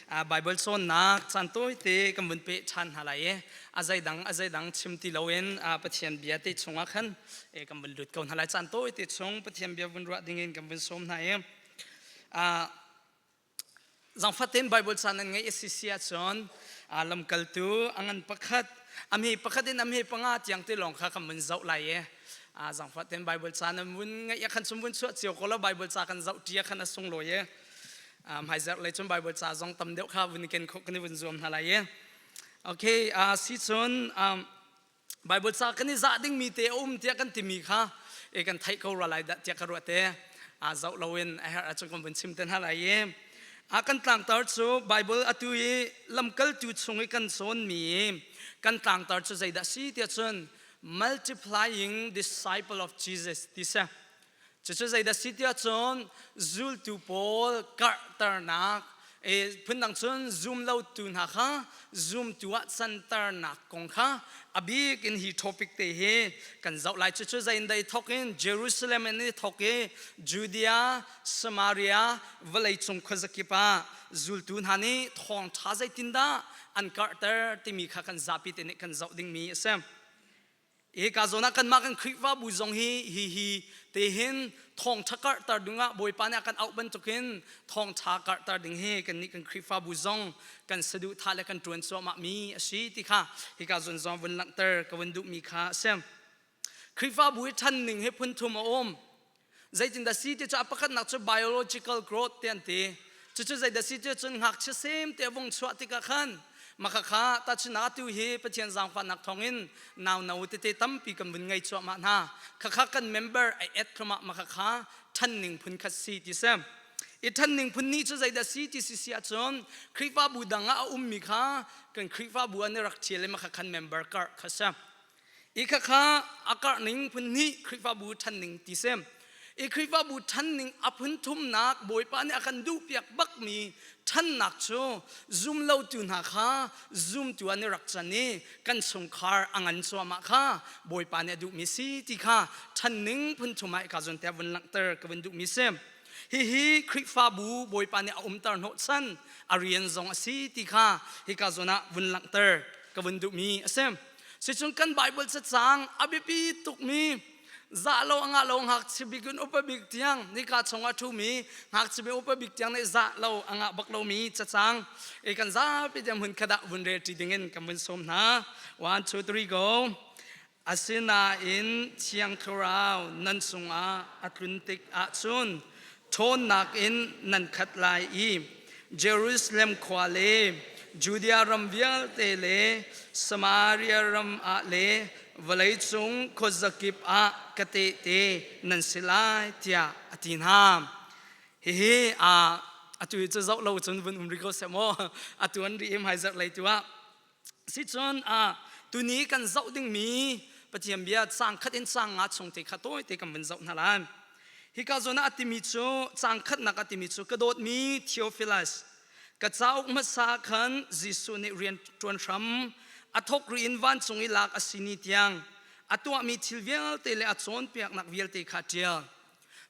Bible cawnnak caan tawite kan vun peh ṭhan hna lai i a zeidang a zeidang chim ti loin Pathian bia te chungah khan kan vun lut ko hna lai. Caan tawite chung Pathian bia vun ruah dingin kan vun sawm hna i Zangfat tein Bible ca nan ngeih a si si ahcun lamkaltu a ngan pakhat a hme pakhat in a hme panga tiang te lawng kha kan vun zoh lai i zangfat tein Bible ca nan vun ngeih ah khan cun vun chuah cio ko lo Bible ca kan zoh ṭi ah khan a sunglawi i hmaizarh lei cun Bible ca zong tam deuh kha vun ken khawh kan i vun zuam hna lai i okay si cun Bible ca kan i zah dingmi te a um tiah kan timi kha e kan theih ko rua lai dah tiah ka ruah te a zoh loin a herh ahcun kan vun chim te hna lai i a kan tlangtar cu Bible atu i lamkaltu chung i kan cawnmi kan tlangtar cu zeidah si tiah cun multiplying disciple of Jesus ti si Cucu zeidah si tiah cun zultu pawl karhternak phundang cun zum lotu hna kha zumtu ah canternak kong kha a bik in hi topic te hi kan zoh lai. Cucu zein dei thawk in Jerusalem in i thawk i Judea, Samaria, vawleicung khuazakip ah zultu hna nih thawngṭha zeitindah an karhter timi kha kan zapi te nih kan zoh dingmi a si. Hika zawn ah kanmah kan Khrihfabu zong hi hi hi te hin thawngṭha karhter dingah Bawipa nih a kan auh bantukin thawngṭha karhter ding hi kannih kan Khrihfabu zong kan saduhthah le kan ṭuan cuahmah mi a si ti kha hika zawn zong vun langhter ka vun duhmi kha a si. Khrihfabu hi ṭhan ning hi phun thum a um. Zeitindah si ti cu a pakhatnak cu biological growth ti an ti. Cucu zeidah si ti cun ngakchia sem te a vung chuah tikah khan maka kha tahchunhnak atu hi Pathian zaangfahnak thawngin nau no tete tampi kan vun ngei cuahmah hna. Khakha kan member ai et thluahmah maka kha ṭhanning phun khat si ti si. I ṭhanning phun nih cu zeidah si ti si si ahcun Khrihfabu dang ah a ummi kha kan Khrihfabu an i rak ṭhial i maka khan member karh kha si. I khakha a karh ning phun hnih Khrihfabu ṭhan ning ti si. I Khrihfabu ṭhan ning a phun thumnak Bawipa nih a kan duhpiak bakmi ṭhannak cu zumlotu hna kha zumtu an i rak can i kan chungkhar a ngan cuahmah kha Bawipa nih a duhmi si ti kha ṭhan ning phun thum ah ka zawn te vun langhter ka vun duhmi si. Hihi Khrihfabu Bawipa nih a umter hnawhchan a rian zong a si ti kha hika zawn ah vun langhter ka vun duhmi a si. Sicun kan Bible cacang a biapi tukmi zah lo anga lo ngakchia bik in upa bik tiang nika chungah ṭhumi ngakchia bik upa bik tiang nih zah lo anga bak lomi cacang e kan zapi tiang hun khadah vun rel ṭi dingin kan vun sawm hna one two three go asinain thiang thlarau nan cungah a tlun tik ahcun ṭhawnnak in nan khat lai i Jerusalem khua le Judea ram vialte le Samaria ram ah le vawleicung khuazakip ah ka tehte nan si lai tiah a ti hna. Hihi atu hi cu zoh lo cun vun um rih ko seh maw atu an ri i hmaizarh lei tu ah sicun tuni kan zoh dingmi Pathian bia caang khat in caang nga chung te kha tawite kan vun zoh hna lai. Hika zawn ah a timi cu caang khatnak a timi cu ka dawtmi Theophilus ka cauk hmasa khan Jesuh nih rian ṭuan hram a thawk ri in vancung i lak a si ni tiang a tuahmi thil vialte le a cawnpiaknak vialte kha ṭial.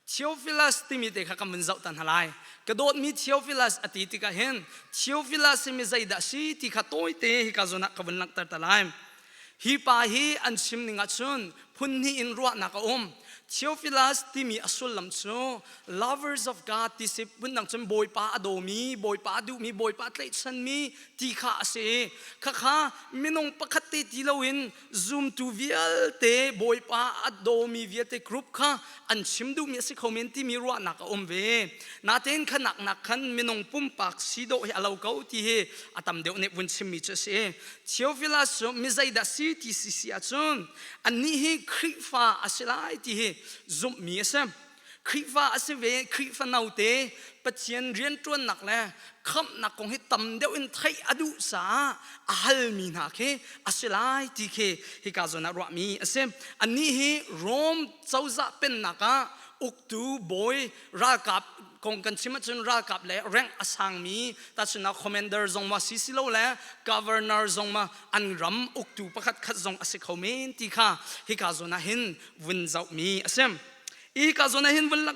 Theophilus timi te kha kan vun zoh ta hna lai. Ka dawtmi Theophilus a ti tikah hin Theophilus hi mi zeidah si ti kha tawite hika zawn ah ka vun langhter ta lai. Hi pa hi an chim ning ahcun phun hnih in ruahnak a um. Theophilus timi a sullam cu lovers of God ti si phundang cun Bawipa a dawmi, Bawipa a duhmi, Bawipa a tlaihchanmi ti kha a si. Khakha minung pakhat te ti loin zumtu vialte Bawipa a dawmi vialte group kha an chim duhmi a si kho men timi ruahnak a um ve. Natein kha naknak khan minung pumpak si dawh hi a lo ko ti hi a tam deuh nih vun chimmi cu a si. Theophilus cu mi zeidah si ti si si ahcun annih hi Khrihfa a si lai ti hi zumhmi a si. Khrihfa a si ve Khrihfa note Pathian rianṭuannak le khamhnak kong hi tam deuh in theih a duh caah a halmi hna khi a si lai ti khi hika zawn ah ruahmi a si. Annih hi Rome cozah pennak ah uktu bawi ralkap kong kan chim ahcun ralkap le rank a sangmi tahchunhnak commander zong ma si si lo le governor zong ma an ram uktu pakhat khat zong a si kho men ti kha hika zawn ah hin vun zohmi a si. Hika zawn ah hin vun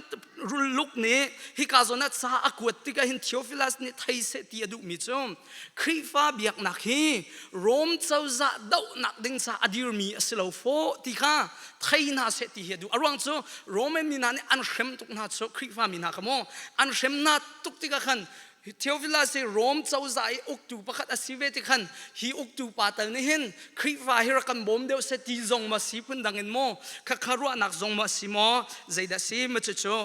Luke nih hika zawn ah ca a kuat tikah hin Theophilus nih thei seh ti a duhmi cu Khrihfa biaknak hi Rom cozah dohnak ding ca a dirmi a si lo fawh ti kha thei hna seh ti hi a duh. A ruang cu Roman mi hna nih an hrem tuk hna cu Khrihfa mi hna kha maw an hrem hna tuk tikah khan Theophilus hi Rom cozah i uktu pakhat a si ve ti khan hi uktu pa tal nih hin Khrihfa hi rak kan bawm deuh seh ti zong ma si phundang in maw khakha ruahnak zong ma si maw zeidah si ma cucu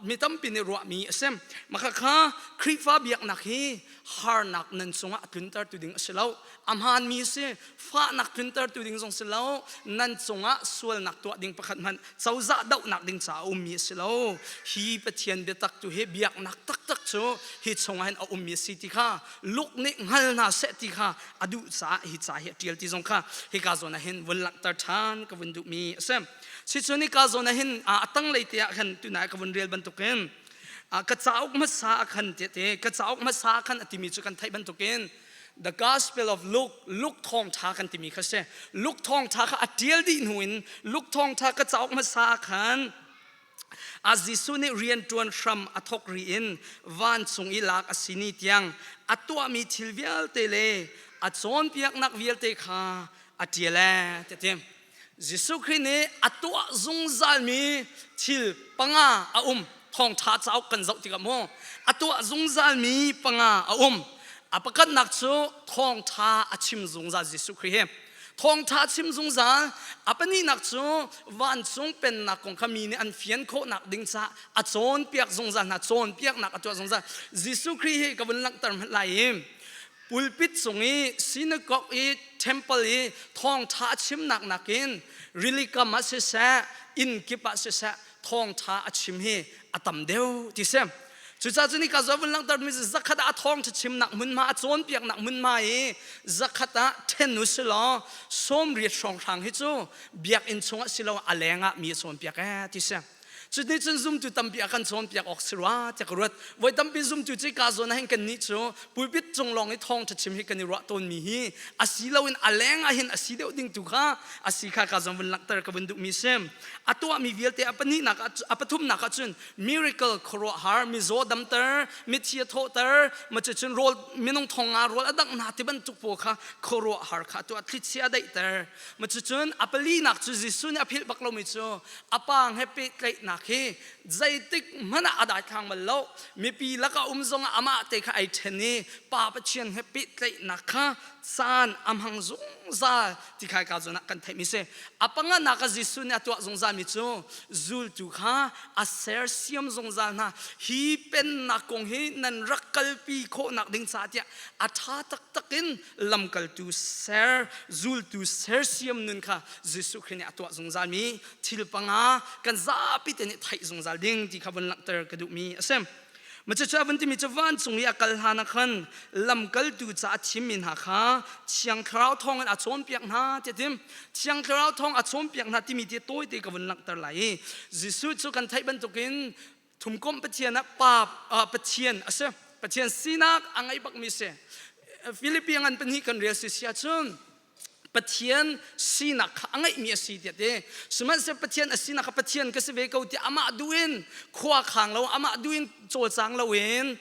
mi tampi nih ruahmi a si. Mah khakha Khrihfa biaknak hi harnak nan cungah a tluntertu ding a si lo. A hmaanmi si fahnak tluntertu ding zong si lo. Nan cungah sualnak tuah ding pakhat hmanh cozah dohnak ding caah a ummi a si lo. Hi Pathian biatak tu hi biaknak taktak cu hi chungah hin a ummi a si ti kha Luke nih hngal hna seh ti kha a duh caah hi ca hi a ṭial ti zong kha hika zawn ah hin vun langhter ṭhan ka vun duhmi a si. Sicun hika zawn ah hin a tanglei te ah khan tunai ka vun rel bantukin ka cauk hmasa ah khan te ka cauk hmasa ah khan a timi cu kan theih bantukin The Gospel of Luke, Luke thawngṭha kan timi kha si. Luke thawngṭha kha a ṭial dih hnu in Luke thawngṭha ka cauk hmasa ah khan a Jesuh nih rianṭuan hram a thawk ri in vancung i lak a si ni tiang a tuahmi thil vialte le a cawnpiaknak vialte kha a ṭial ee ti a ti. Jesuh Khrih nih a tuah zungzalmi thil panga a um. Thawngṭha cauk kan zoh tikah maw a tuah zungzalmi panga a um. A pakhatnak cu thawngṭha a chim zungzal Jesuh Khrih hi. Thawngṭha a chim zungzal. A pahnihnak cu vancung pennak kong kha mi nih an fian khawhnak ding caah a cawnpiak zungzal hna, cawnpiaknak a tuah zungzal. Jesuh Khrih hi ka vun langhter hmanh lai i pulpit cung i synagogue i temple i thawngṭha a chimnak nakin rili kam ah siseh inn kip ah siseh thawngṭha a chim hi a tam deuh ti si. Cucaah cun hika zaw vun langhter mi zakhat ah a thawngṭha chimnak hmunhma a cawnpiaknak hmunhma i zakhat ah ṭhen u si law 80 hrawnghrang hi cu biakinn chungah si lo a leng ah mi a cawnpiak ee ti si. Cuti cun zumtu tampi a kan cawnpiak awk si rua tiah ka ruat. Voi tampi zumtu cu ka zawn ah hin kannih cu pulpit cung lawng i thawngṭha chim hi kan i ruah tawnmi hi a si loin a leng ah hin a si deuh ding tu kha a si kha ka zawn vun langhter ka vun duhmi si. A tuahmi vialte a pahnihnak a pathumnak ah cun miracle khuaruahhar mizaw damter mithi a thawhter ma cucun rawl minung thong nga rawl a dangh hna ti bantuk pawl kha khuaruahhar kha a tuah thlichia a daihter ma cucun a palinak cu Jesuh nih a philh bak lomi cu a pa he pehtlaihnak hi zeitik hmanh ah a daithlang bal lo. Mipi lakah um zongah amah te kha ai ṭhen i Pa Pathian he pehtlaihnak kha caan a hmang zungzal ti kha ka zawn ah kan theihmi si. A panganak ah Jesuh nih a tuah zungzalmi cu zultu kha a sersiam zungzal hna. Hi pennak kong hi nan rak kalpi khawhnak ding caah tiah a ṭha taktak in lamkaltu ser zultu sersiam nun kha Jesuh Khrih nih a tuah zungzalmi thil panga kan zapi te nih theih zungzal ding ti kha vun langhter ka duhmi a si. Macucu a vun timi cu vancung i a kal hlan ah khan lamkaltu ca a thimmi hna kha Thiang Thlarau thawngin a cawnpiak hna tiah tim. Thiang Thlarau thawng a cawnpiak hna timi ti tawite ka vun langhter lai i Jesuh cu kan theih bantukin thumkomh Pathian ah Pa Pathian a si. Pathian sinak a ngei bakmi si. Filipi ngan pahnih kan rel si si ahcun Pathian sinak kha a ngeihmi a si tiah ti. Sihmanhsehlaw Pathian a sinak kha Pathian ka si ve ko tiah amah duh in khua khang lo, amah duh in cawlcang loin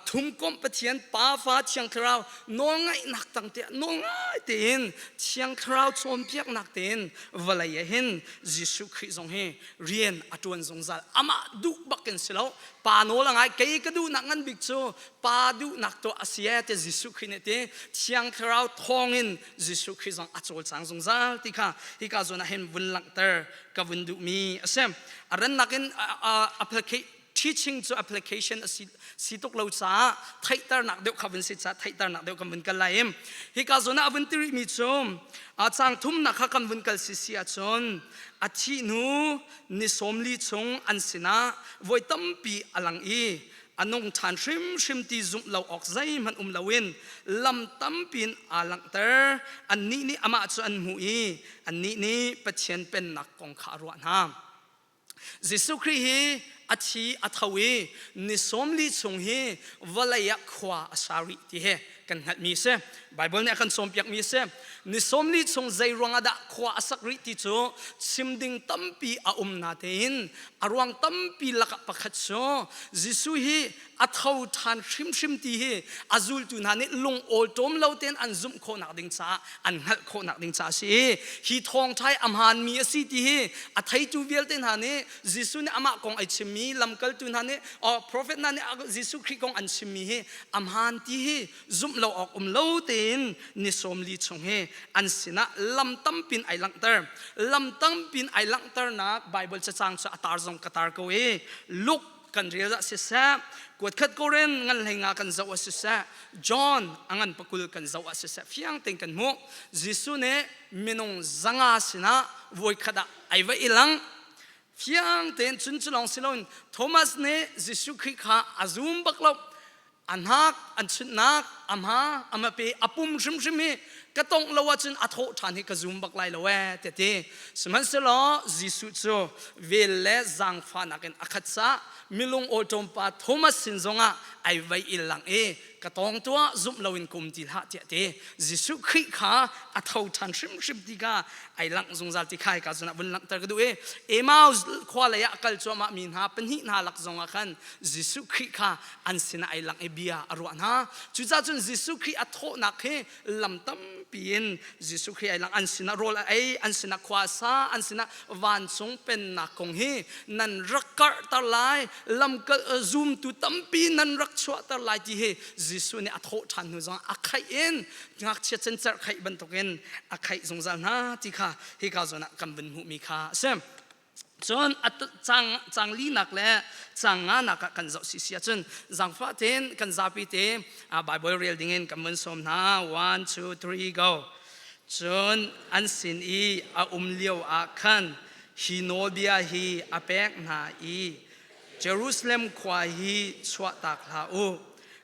thumkomh Pathian Pa Fa Thiang Thlarau nawlngaihnak tang tiah nawlngai tein Thiang Thlarau cawnpiaknak tein vawlei ah hin Jesuh Khrih zong hi rian a ṭuan zungzal. Amah duh bak in si lo. Pa nawl a ngai. Kei ka duhnak ngan bik cu Pa duhnak tuah a si ee ti Jesuh Khrih nih ti. Thiang Thlarau thawngin Jesuh Khrih zong a cawlcang zungzal ti kha hika zawn ah hin vun langhter ka vun duhmi a si. A rannak in teaching cu application a si tuk lo caah theihternak deuh kha vun si caah theihternak deuh kan vun kal lai i hika zawn ah a vun ti rihmi cu caang thumnak kha kan vun kal si si ahcun a thih hnu ni 40 chung an sinah voi tampi a lang i a nung ṭhan hrimhrim ti zumh lo awk zeihmanh um loin lam tampi in aa langhter. Annih nih amah cu an hmuh i annih nih Pathian Pennak kong kha a ruah hna. Jesuh Khrih hi a thi a tho i ni 40 chung hi vawlei ah khua a sa rih ti hi kan hngalhmi a si. Bible nih a kan cawnpiakmi a si. Ni 40 chung zei ruangah dah khua a sak rih ti cu chim ding tampi a um natein a ruang tampi lakah pakhat cu Jesuh hi a tho ṭhan hrimhrim ti hi a zultu hna nih lung awlṭawm lo tein an zumh khawhnak ding caah an hngalh khawhnak ding caah a si i hi thawngṭha hi a hmaanmi a si ti hi a theitu vialte hna nih Jesuh nih amah kong ai chimmi lamkaltu hna nih prophet hna nih Jesuh Khrih kong an chimmi hi a hmaan ti hi zumh lo awk um lo tein ni 40 chung hi an sinah lam tampin ai langhter. Lam tampin ai langhternak Bible cacang cu a tar zong ka tar ko i Luke kan rel ah siseh kuatkhat korin ngan hlei nga kan zoh ah siseh John a ngan pakul kan zoh ah siseh fiang tein kan hmuh. Jesuh nih minung 500 sinah voikhat ah ai va i lang fiang tein. Cun cu lawng si loin Thomas nih Jesuh Khrih kha a zum bak lo. A hnak an chunhnak, a hma, a hmape, a pum hrimhrim hi ka tongh lo ahcun a thawh ṭhan hi ka zum bak lai lo ee ti a ti. Sihmanhsehlaw Jesuh cu vel le zaangfahnak in a khat caah milung awlṭawm pa Thomas sin zongah ai vei i lang i, "Ka tawng tuah, zumh loin ka um ti hlah," tiah a ti. Jesuh Khrih kha a tho ṭhan hrimhrim ti kha ai langh zungzal ti kha hika zawn ah vun langhter ka duh i Emmaus khua lei ah a kal cuahmah mi hna pahnih hna lak zongah khan Jesuh Khrih kha an sinah ai langh i bia a ruah hna. Cucaah cun Jesuh Khrih a thawhnak hi lam tampi in Jesuh Khrih ai lang. An sinah rawl a ei, an sinah khua a sa, an sinah vancung pennak kong hi nan rak karhter lai, lamkal zumtu tampi nan rak chuahter lai ti hi Jesuh nih a thawh ṭhan hnu zongah a khaih in ngakchia cencerh khaih bantukin a khaih zungzal hna ti kha hika zawn ah kan vun hmuhmi kha a si. Cun a cang cang linak le cang nganak ah kan zoh si si ahcun zaangfah tein kan zapi te Bible rel dingin kan vun sawm hna. One, two, three, go. Cun an sin i a um lio ah khan hi nawlbia hi a pek hna i, "Jerusalem khua hi chuahtak hlah u.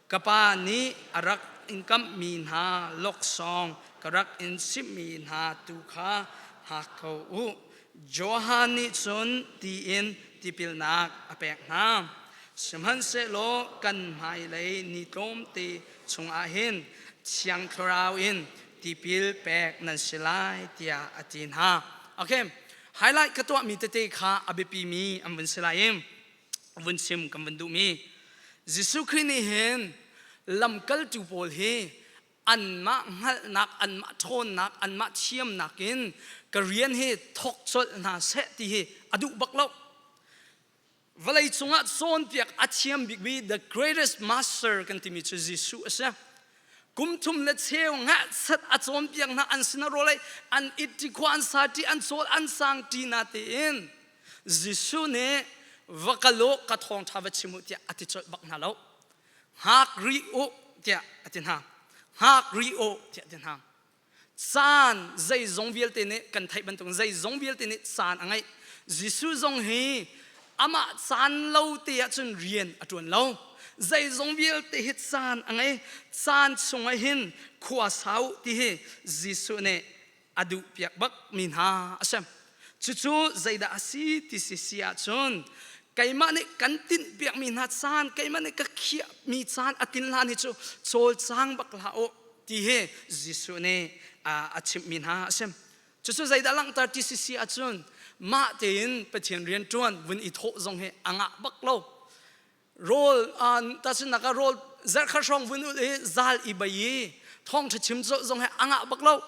Ka Pa nih a rak in kamhmi hna laksawng ka rak in chimhmi hna tu kha hngak ko u. Johan nih cun ti in tipilnak a pek hna. Sihmanhsehlaw kan hmailei ni tlawmte chungah hin Thiang Thlarau in tipil pek nan si lai," tiah a ti hna. Okay, highlight ka tuahmi tete kha a biapimi an vun si lai i vun chim kan vun duhmi. Jesuh Khrih nih hin lamkaltu pawl hi anmah hngalhnak, anmah ṭhawnnak, anmah thiamnak in ka rian hi thawk colh hna seh ti hi a duh bak lo. Vawlei cungah cawnpiak a thiam bikmi, the greatest master kan timi cu Jesuh a si. Kum thum le cheu ngahsat a cawnpiak hna, an sinah rawl ei, an it ṭi, khua an sa ṭi, an cawl an sang ṭi na tein Jesuh nih va kal u, ka thawngṭha va chim u tiah a ti colh bak hna lo. Hngak rih u tiah a ti hna. Hngak rih u tiah a ti hna. Caan zeizong vialte nih kan theih bantuk zeizong vialte nih caan a ngeih. Jesuh zong hi amah caan lo te ahcun rian a ṭuan lo. Zeizong vialte hi caan a ngei. Caan chungah hin khua sau ti hi Jesuh nih a duhpiak bak mi hna a si. Cucu zeidah a si ti si si ahcun keimah nih kan tinhpiakmi hna caan, keimah nih ka khiahmi caan a tin hlan hi cu cawlcang bak hlah u ti hi Jesuh nih a chimhmi hna a si. Cucu zeidah langhter ti si si ahcun mah tein Pathian rian ṭuan vun i thawh zong hi a ngah bak lo. Rawl tahchunhnak ah rawl zarhkhat hrawng vun ulh i zal i bei i thawngṭha chim colh zong hi a ngah bak lo.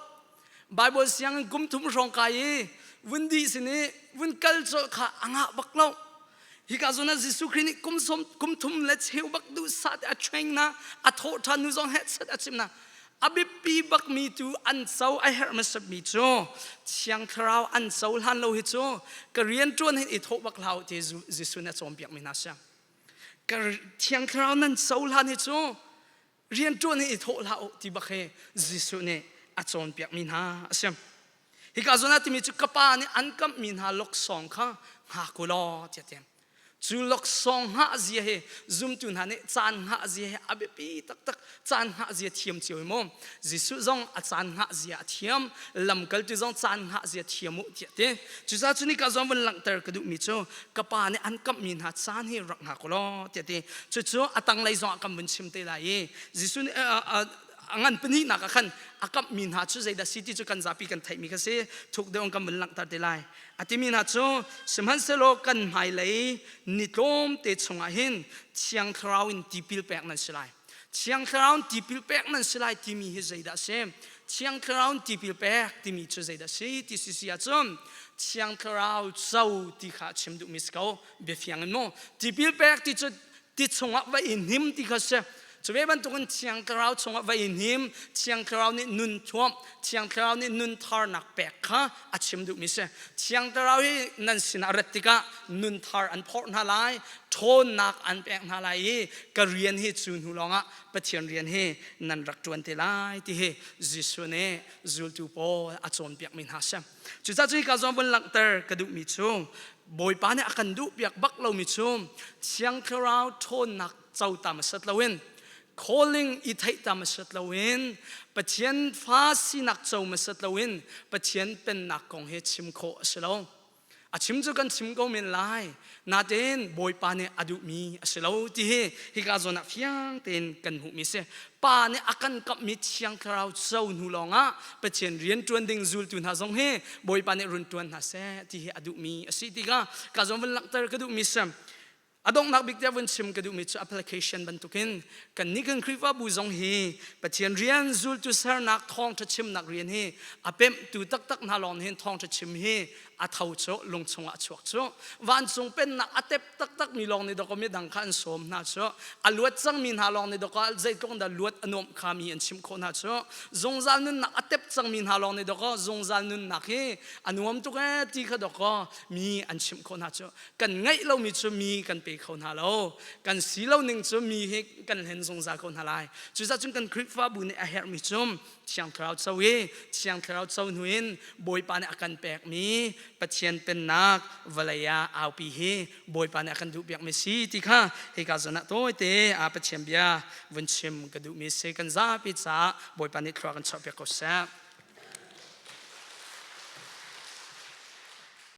Bible sianginn kum thum hrawng kai i vun dih sin i vun kal colh kha a ngah bak lo. Hika zawn ah Jesuh Khrih nih kum sawm kum thum le cheu bak duhsah te a train na, a thawh ṭhan hnu zong hehchet a chim na. A biapi bakmi tu an co a herh hmasatmi cu Thiang Thlarau an cohlan lo hi cu ka rian ṭuan hin i thawh bak hlah u ti Jesuh nih a cawnpiakmi hna si. Ka Thiang Thlarau nan cohlan hi cu rian ṭuan hin i thawh hlah u ti bak hi Jesuh nih a cawnpiakmi hna a si. Hika zawn ah timi cu ka Pa nih an kamhmi hna laksawng kha hngak u law tiah a ti. Cu laksawng hngah zia hi zumtu hna nih caan hngah zia hi a biapi taktak. Caan hngah zia thiam cio i maw? Jesuh zong a caan hngah zia a thiam, lamkaltu zong caan hngah zia thiam u tiah ti. Cucaah cu nika zong vun langhter ka duhmi cu ka pa nih an kamhmi hna caan hi rak hngak u law tiah ti. Cucu a tanglei zong ah kan vun chim te lai i Jesuh nih a ngan pahnihnak ah khan a kamhmi hna cu zeidah si ti cu kan zapi kan theihmi kha si thuk deuh in kan vun langhter te lai. A timi hna cu sihmanhsehlaw kan hmailei ni tlawmte chungah hin Thiang Thlarau in tipil pek nan si lai. Thiang Thlarau in tipil pek nan si lai timi hi zeidah a si? Thiang Thlarau in tipil pek timi cu zeidah a si ti si si ahcun Thiang Thlarau co ti kha a chim duhmi si ko. Biafiang in mu. Tipil pek ti cu ti chungah va i hnim ti kha si. Cu ve bantukin Thiang Thlarau chungah va i hnim, Thiang Thlarau nih nun thuamh, Thiang Thlarau nih nun tharnak pek kha a chim duhmi si. Thiang Thlarau hi nan sinah rat tikah nun thar an phorh hna lai, ṭhawnnak an pek hna lai i ka rian hi cu hnu lawngah Pathian rian hi nan rak ṭuan te lai ti hi Jesuh nih zultu pawl a cawnpiakmi hna si. Cucaah cu hika zawn vun langhter ka duhmi cu Bawipa nih a kan duhpiak bak lomi cu Thiang Thlarau ṭhawnnak co ta hmasat loin calling i theih ta hmasat loin Pathian fa sinak co hmasat loin Pathian pennak kong hi chim khawh a si lo. A chim cu kan chim ko men lai. Natein Bawipa nih a duhmi a si lo ti hi hika zawn ah fiang tein kan hmuhmi si. Pa nih a kan kamhmi Thiang Thlarau co hnu lawngah Pathian rian ṭuan ding zultu hna zong hi Bawipa nih run ṭuan hna seh ti hi a duhmi a si tikah ka zawn vun langhter ka duhmi si. A donghnak bik tiah vun chim ka duhmi cu application bantukin kannih kan Khrihfabu zong hi Pathian rian zultu sernak thawngṭha chimnak rian hi a pemhtu taktak hna lawng hin thawngṭha chim hi a tho cu lung chungah a chuak cu vancung pennak a tep taktak mi lawng nih dawkaw midang kha an sawm hna cu a luat cangmi hna lawng nih dawkaw zeitluk dah luat a nuamh kha mi an chimh khawh hna cu zungzal nunnak a tep cangmi hna lawng nih dawkaw zungzal nunnak hi a nuam tuk ee ti kha dawkaw mi an chimh khawh hna cu kan ngeih lomi cu mi kan pe kho hna lo kan si lo ning cu mi hi kan hlen zungzal ko hna lai cucaah cun kan Khrihfabu nih a herhmi cu Thiang Thlarau co i Thiang Thlarau co hnu in Bawipa nih a kan pekmi Pathian pennak vawlei ah aupi hi Bawipa nih a kan duhpiakmi si ti kha hika zawn ah tawite a Pathian bia vun chim ka duhmi si kan zapi caah Bawipa nih thlua kan chuahpiak ko seh.